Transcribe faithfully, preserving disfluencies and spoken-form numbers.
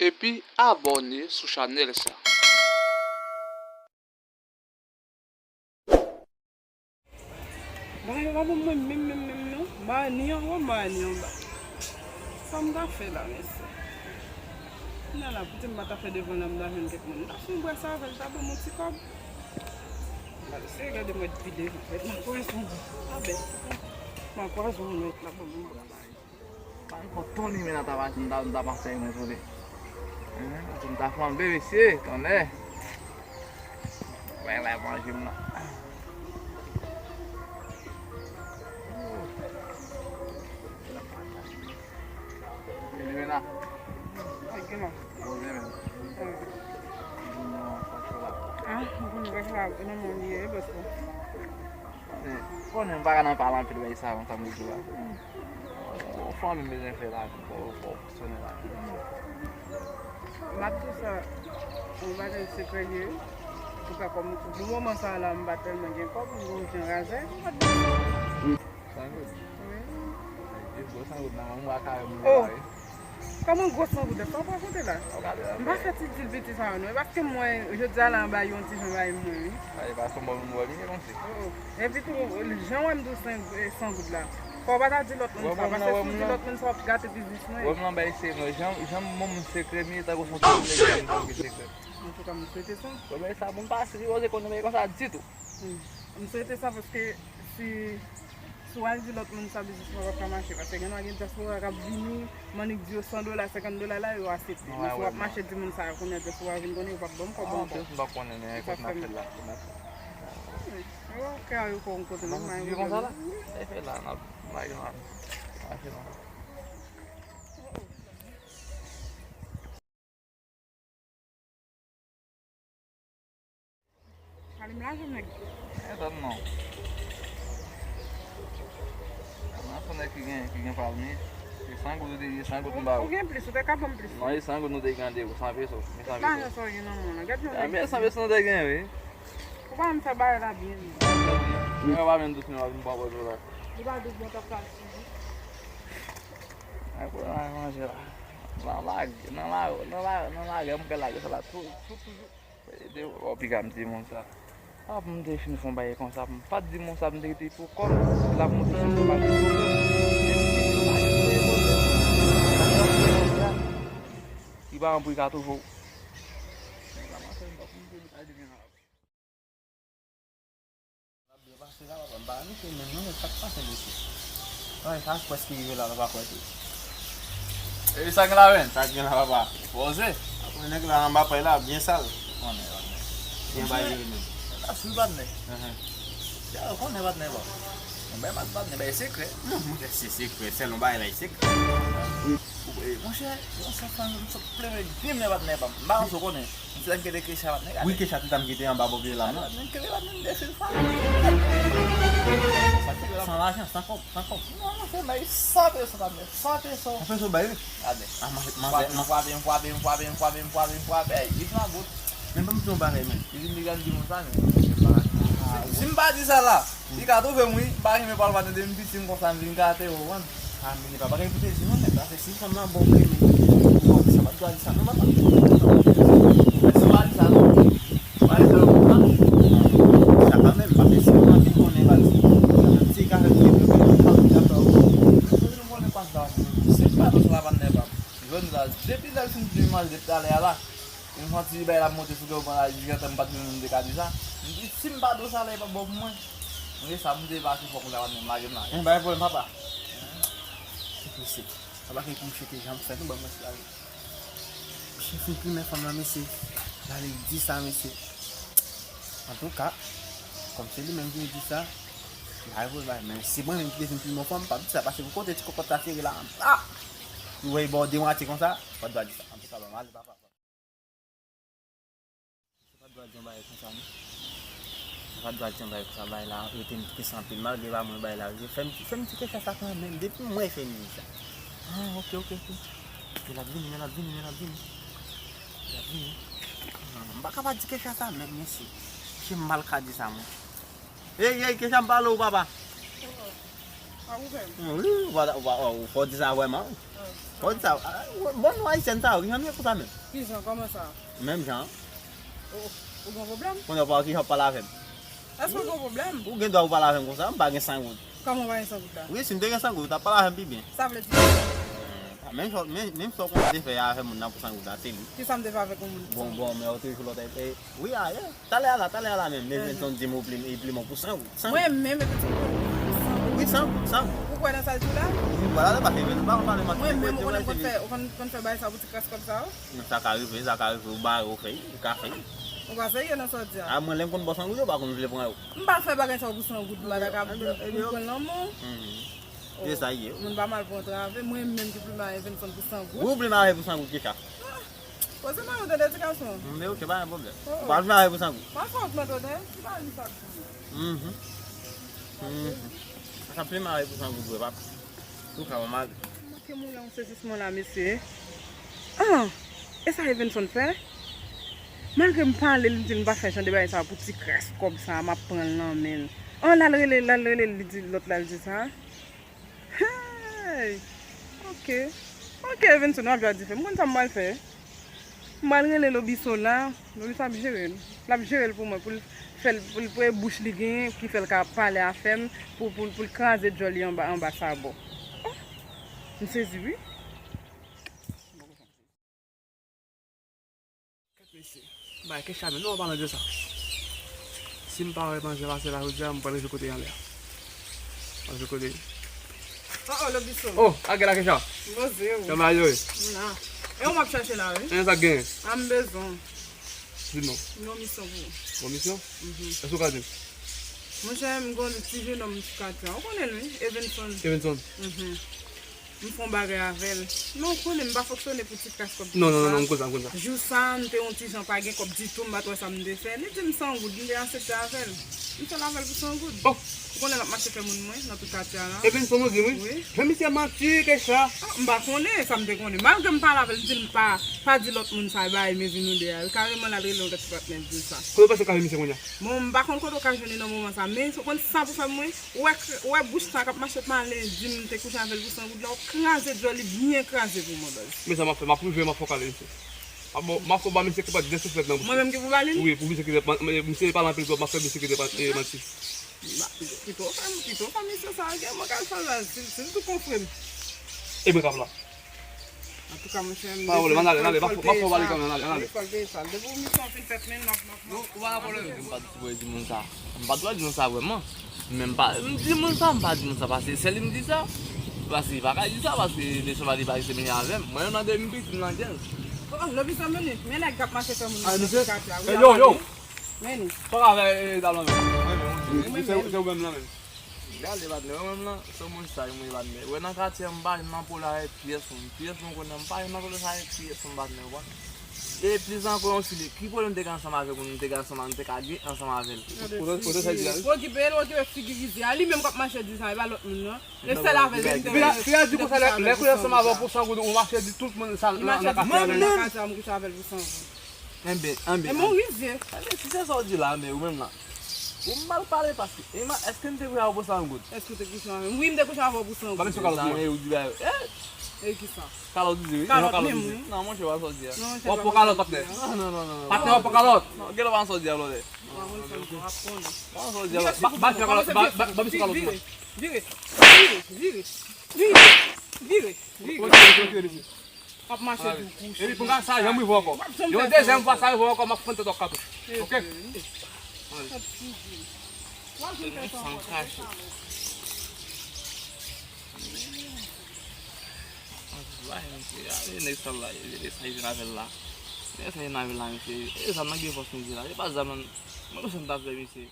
epi abòne sou chanèl sa. Bagay yo pa bon mwen menm, menm, menm, non. M pa ni anwo, m pa ni anba. Sa m ta fè la, mesye? Kounye a la, poutèt m pa ta fè devan la, m ta jwenn kèk moun. M ta fè yon bwès avè l, ta ban m yon ti kòb. Gade, se gade mwen pi devan. Mèt nan pwazon. A bèt. Nan pwazon, mèt la ban m yon bwès. Pa gen fò ton limen nan ta mache, m ta, m ta pase mwen sou li. Enhen, paske m ta flanbe, mesye, tonnè. Wè, wè, manje m nan. Jimena. Poze men. Ah, mwen konnen pa sa, nan mwen li ye, bòs la. Konnen m pa ka nan pale anpil, bagay sa, konsa m di w la. Yon fanmi m bezwen fè lavi, fò, fò w fonksyone lavi. M ap di w sa, yon bagay sekrè li ye. Antouka, kòm pou moman sa a la, m pa tèlman gen kòb, m gon jan razè. San goud? Wi. Epi gwo san goud nan men w, m pa ka wè moun la, wi. Kòman gwo san goud? Sa w pa konte la? M pa fè ti dil piti sa yo, non. E paske mwen, jodi a la, m bay yon ti jan bay mwen, wi. Ay, pa sanble m wè li, se konsi. Oh, oh. Epi tou, jan w wè m di w san, eh, san goud la. Fò w pa ta di lòt moun sa, paske si w di lòt moun sa, w ap gate biznis mwen. Wè m nan bay se mwen. Jan, jan moun sekrè m ye, tankou se yon ti moun ki sekrè. Antouka, m swete sa. Wè, men sa moun pa sipoze konnen bagay konsa ditou. Hmm. M swete sa paske si, si w al di lòt moun sa, biznis mwen p ap ka mache. Paske gen dwa gen dyaspora k ap vini, m annik di yo san dola, senkant dola la, yo aksepte. Men si w ap mache di moun sa yo, kounye a dyaspora vin konnen, yo p ap ban m kòb ankò. Anplis, m pa konnen, men kote n ap fè l la, kote n ap fè l. Yo kè yo fè yon kote, non, m di konsa la, e fè la, n ap, n ap mache la. Alim lajan nèg. E tann non. Nan se nèg ki gen, ki gen palmi. Se san goud ou te ye, san goud m ba ou. Ou gen plis, ou te ka ban m plis. Non, e san goud nou te gen randevou, san peso. Men san peso. Lajan sa w gen nan men w la. Gad yon nèg. Men san peso nou te gen, wi. Ou pa menm fè bagay la byen, non. Mwen pa menm dous, men w ap vin pran pòz ou la. Ou pa dous, bon, t ap ka suivi. Ay, pou nan manje la. Nan lage, nan la, nan la, nan lage, mwen ka lage sa la tou, tou, toujou. Ede w, w ap piga m di moun sa. A, pou m te fin fè yon bagay konsa, m pa t di moun sa, m te rete pou kò m. L ap monte sou kò m, ap di moun. Li pa anpri ka toujou. L ap byen pase la, papa. M pa annik menm non, men sa k pase, mesye? Ay, sa prèske rive la, papa, kwè tou. E sa gen la, menm? Sa gen la, papa? Poze. Apre nèg la anba pay la, byen sal. Konnen, konnen. Byen bay li menm. L ap sou patnè. Enhen. Ya, ou konnen patnè, papa. Yon bay mat patnè, bay sekrè. Non, monchè, se sekrè. Sèl yon bagay la, e sekrè. Monchè, yon sèl fanm, m sot plemen grenn men patnè, papa. M pa konn si w konnen. Ti dam kite Kesha patnè, gade. Wi, Kesha ti dam kite anba bò pye lam nan. Patnè, kite patnè, m defil fwa. San lajan, san kòb, san kòb. Non, monchè, bay san peso, patnè, san peso. San peso, bay, wi. Gade. A, manzè, manzè, manzè. M fwape, m fwape, m fwape, m fwape, m fwape, m fwape, ey, li fè goud. Men ban m di yon bagay, men. Li vin li gade di moun sa, men. Si, si m pa di sa la, li ka twouve m, wi. M pa renmen pale patnè, depi m piti, m konsa, m vin gate, ou konprann? A, men li pa bagay pou te di non, men sa fè si fanm nan bon vre, men ou konn sa pa t dwa di sa non, papa. Mwen si pa di sa non. Pa di sa non, papa. Sa pa menm, pa fè si fanm nan vin konnen pa di. Sa fè ti ka fè ti, pa di sa. Si pa nou sa pa nèg pa. Jodi la, depi lè l fin di manje depi talè a la, m santi bagay la ap monte sou kè w, pran la, jiskaske m pa t menm te ka di sa. M di, si m pa di w sa la, e p ap bon pou mwen. Mwen, sa m te pase fò kounye a, m lage m la. Yon bagay pwoblèm, papa. Se posib. Papa, ki pou misye te janm fè, nou ban mwen se la. Misye fin plimen fanm nan, mesye. L ale di sa, mesye. Antouka, kòm se li menm ki di sa, m pa reponn, men si mwen menm ki te fin plimen fanm, m p ap di sa, paske pou kote ti kòkòt la sere la, ah! Ou wè, bò demwatye konsa, ou pa t dwa di sa. Antouka, ban m ale, papa. Ou pa t dwa di yon bagay konsa, non. Ou pa t dwa di yon bagay konsa, bagay la rete m très anpil, malgre pa mwen bagay la rive. Fè m, fè m ti Kesha sa kanmenm, depi mwen fè m di sa. Ah, ok, ok, ok. Men l ap vini, men l ap vini, men l ap vini. L ap vini. Non, non, m pa ka pa di Kesha sa, men mesye. Mesye, m mal ka di sa, mwen. Ey, ey, Kesha, m pale w, papa. Sa ou fè? Wi, ou pa, ou pa, ou fò di sa vrèman. Fò di sa. Ah, bon, nou Ayisyèn sa yo, ki jan nou ye konsa menm? Ki jan, kòman sa? Menm jan. Ou, ou gen pwoblèm? Kounye a ou pa ki jan w ap pale avè m? Èske ou gen pwoblèm? Ou gen dwa pou pale avè m konsa, m pa gen san goud. Kòman w pa gen san goud la? Wi, si m te gen san goud, ou t ap pale avè m pi byen. Sa vle di? Ah, menm sa, menm, menm sa w konn te fè avè moun nan pou san goud la, se li. Kisa m te fè avèk yon moun pou san goud? Bon, bon, men ou toujou lòt, e, e, wi, a, e, talè a la, talè a la menm, Evenson di m ou plim, e plim pou san goud, san goud. Mwen menm, Evenson plim pou san goud? Wi, san goud, san goud. Ou kwè nan sa l di w la? Wi, vwala, se paske Evenson pa konn pale manti. Mwen menm, ou konnen m konn fè, ou konn, konn fè bagay sa pou ti kras kòb sa yo? Non, sa ka rive, sa ka rive, ou bare, ou fè, ou ka fè. Ou pa serye nan sa w di a? A, mwen, lè m konn ba w san goud, yo pa konn vle pran yo. M pa fè bagay sa yo pou san goud, m pa ta ka vin pran lanmou. Se sa ye. Moun pa mal pou antrave, mwen menm ki plim a Evenson pou san goud. Ou plim a pou san goud, Kecha. Ah, poze mwen yon tande ti gason. Men ok, pa gen pwoblèm. Ou pa plim a pou san goud. Pa fè w tande, m pa di sa. Mhm. Mhm. Sa plim a pou san goud, vre, pap. Ou ka mal. Manke moulen yon sezisman la, mesye. Ah, e sa Evenson fè? Malgre m pale, li di l m pa fè jan de bagay sa pou ti kras kòb sa, m ap pran l nan men l. An, l al rele, l al rele, li di, lòt la, l di sa. Hey! Ok. Ok, Evenson, w ap jwe ak dife. M konn sa m pral fè. M pral rele Lobiso la. Lobiso ap jere l. L ap jere l pou mwen, pou l fè l, pou l, pou e bouch li genyen, ki fè l ka pale afè m, pou, pou, pou l kraze djòl li anba, anba sabò. Oh! M sezi, wi. Kèt mesye. Bay, Kecha menm, non, an palan de sa. Si m pa wè manzè pase la jodi a, m pral rive kote y anlè a. Manje kote. Oh, oh, Lobiso. Oh, a gen la, Kecha. Poze w. Kòman yo ye? M la. E ou m ap chache la, wi. E sa gen? A, m bezwen w. Di non. M gen yon misyon pou ou. Yon misyon? Mhm. Èske ou ka di m? Monchè, m gen yon ti jenòm ti katye a. Ou konnen l, wi, Evenson. Evenson. Mhm. M fè yon bagay avè l. Men ou konnen m pa fonksyone pou ti kras kòb. Non, non, non, non, m konn sa, m konn sa. Jou sa a, m te yon ti jan pa gen kòb ditou, m pa t wè sa m te fè. Li di m san goud, m te aksepte avè l. M fè l avè l pou san goud. Oh! Ou konnen l ap mache fè moun mwen nan tout katye a la. Evenson ou di m wi? Wi. Men misye manti, Kecha. Ah, m pa konnen sa m te konnen. Malgre m pale avè l, m di l pa, pa di lòt moun sa, bay mezi nou de a. Kareman l al rele yon lòt ti patnè l di l sa. Kote w pase ka jwenn misye kounye a? Bon, m pa konn kote w ka jwenn li nan moman sa, men ou konn sa pou fè mwen? Ou wè, ou wè bouch sa k ap mache pale, di m te kouche avè l pou san goud la, ou kraze djòl li byen kraze pou mwen, baz. Men sa m ap fè, m ap rive, m ap fè w kale misye. M ap ba, m ap fè w ba misye ki pran de souflèt nan bouch li. Mwen menm ki pou ba li l? Wi, pou misye ki, misye pale anpil twòp, m ap fè misye ki pran, e, manti. Kite w fè, kite w fè misye sa, gen mwen k al fè l, si, si l tou konfwe m. E mwen k ap la. Antouka, monchè, m bezwen fè l peye sa. Wi, fè l peye sa. Depi misyon fin fèt, men n ap, n ap, n ap. Non, ou pa gen pwoblèm. M pa t dwe di moun sa. M pa t dwe di moun sa vrèman. Men m pa, m di moun sa, m pa di moun sa paske se li m di sa. Paske li pa ka di sa, paske mesye pa li pa rete menye avè m. Mwen menm nan de m piti m nan djèz. Oh, oh, Lobiso, men, men nèg k ap mache fè moun nan ti katye a, wi. Yo, yo. Men. Sa w ka fè, e, e, talon menm? Ou menm, se, se ou menm nan menm. Gade, patnè, mwen menm nan, se moun sa, mwen, patnè. Wè, nan katye a, m pa janm nan polo avèk pyès moun. Pyès moun konnen m pa janm nan polo sa avèk pyès moun, patnè, ou konprann? E plis ankò, yon sou de ki pwoblèm m te gen ansanm avèk moun, m te gen ansanm, m te ka gen ansanm avè l. Kote, kote sa di a, wi? Okipe l, okipe figi rizye a. Li menm k ap mache di sa, e pa lòt moun, non. E sèl avè l ke m te wè. Fi a di konsa, lè, lè kounye a ansanm avè w pou san goud, ou mache di tout moun sa nan katye a. Li mache di tout moun nan katye a, m kouche avè l pou san goud. Enben, enben. Enben, ou rizye. Enben, si se sa w di la, men ou menm la. Ou mal pale paske. Ema, èske m te kouche avè w pou san goud? Èske w te kouche avè m? Wi, m te kouche avè w pou san goud. Ba misye kalòt mwen. Ou di ba yo. Eh! E kisa? Kalòt di wi. Kalòt menm wi. Non, monchè, pa sa w di a. W ap pran kalòt, patnè. Non, non, non, non. Patnè, w ap pran kalòt. Non, gen lè pa sa w di a, blòdè. W ap konnen. Pa sa w di a. Ba, ba misye kalòt, ba, ba, ba misye kalòt mwen. Vire, vire, vire, vire, vire, vire. Retire, retire, retire, mesye. W ap mache tou kouche. Epi pou m ka sa janm rive ankò. Yon dezyèm fwa sa rive ankò, m ap fè tèt w ak katouch. Ok? San kache. Ay, mesye, ale nèg sal la, e sa li vin avè l la. E sa li vin avè l la, mesye. E zam nan gen fòs, mesye, la. E pa zam nan, mwen konn sa m ta fè, mesye.